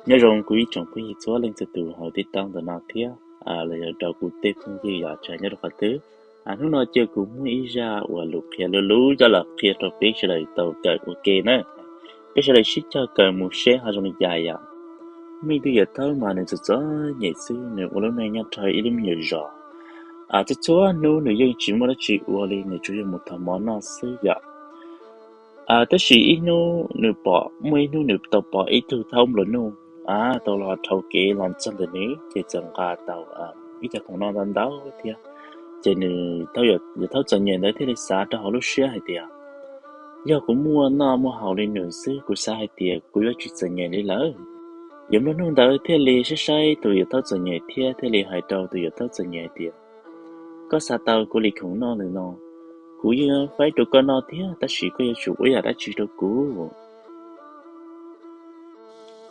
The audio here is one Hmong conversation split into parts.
Nyob zoo kuv ib tsoom phooj ywg txhua leej txhua tus hauv teb tau ntawm no thiab los yog rau kuv tej phooj ywg yog tshaj nyob rau qhov twg. Hnub no cia kuv muaj ib zaj uas lus qhia lub lub coj los qhia rau peb sawv daws tau kawm ua ke na. Peb sawv daws sib cog kawm mus seb ho zoo li cas yom. Muaj ib tug yawm thaub mas nws txom txom nyem xwb, nws ua lub neej nyob rau ib lub me nyuam zos. Txhua txhua hnub nws yeej tsis muaj dab tsi ua li, nws tsuas yog mus thov mov noj xwb yom. Tab sis ib hnub nws pom, muaj ib hnub nws tau pom ib tug thaub nplua nuj tau los dhau kev los txog ntawm nws ces txawm nqa tau ib co khoom noj ntau ntau thiab. Ces nws, yawm thaub txom nyem ntawd thiaj li xav rau hauv lub siab hais tias, yog kuv muaj noj muaj haus li nws xwb, kuv xav hais tias kuv yuav tsis txom nyem li lawm. Yawm nplua nuj ntawd thiaj li saib saib tus yawm thaub txom nyem thiab thiaj li hais rau tus yawm thaub txom nyem hais tias, koj xav tau kuv li khoom noj ntawm no, kuv yeej faib rau koj noj thiab, tab sis koj yuav tsum ua yam dab tsi rau kuv.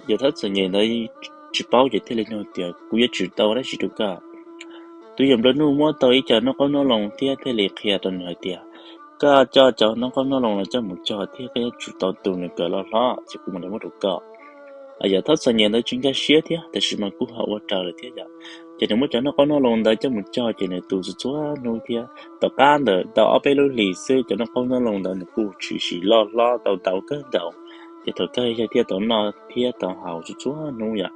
Yawm thaub txom nyem ntawd tsis paub ces thiaj li nug tias, kuv yuav tsum tau dab tsi rau koj? Tus yawm nplua nuj muab tau ib co noj qoob noj loo thiab thiaj li qhia rau nws hais tias, koj coj cov noj qoob noj loo los coj mus cog thiab koj yuav tsum tau tu nws kom loj hlob ces kuv mam li muab rau koj. Yawm thaub txom nyem ntawd tsis nkag siab thiab, tab sis mas kuj ho ua raws lawm thiab yom. Ces nws muab cov noj qoob noj loo ntawd coj mus cog ces nws tu txhua txhua hnub thiab. Tom qab ntawd tau ob peb lub hlis xwb cov noj qoob noj loo ntawd nws kuj tshwm sim loj hlob tau ntau kawg nkaus. Ces thaum kawg yawg thiaj tau noj thiab tau haus txhua txhua hnub yom.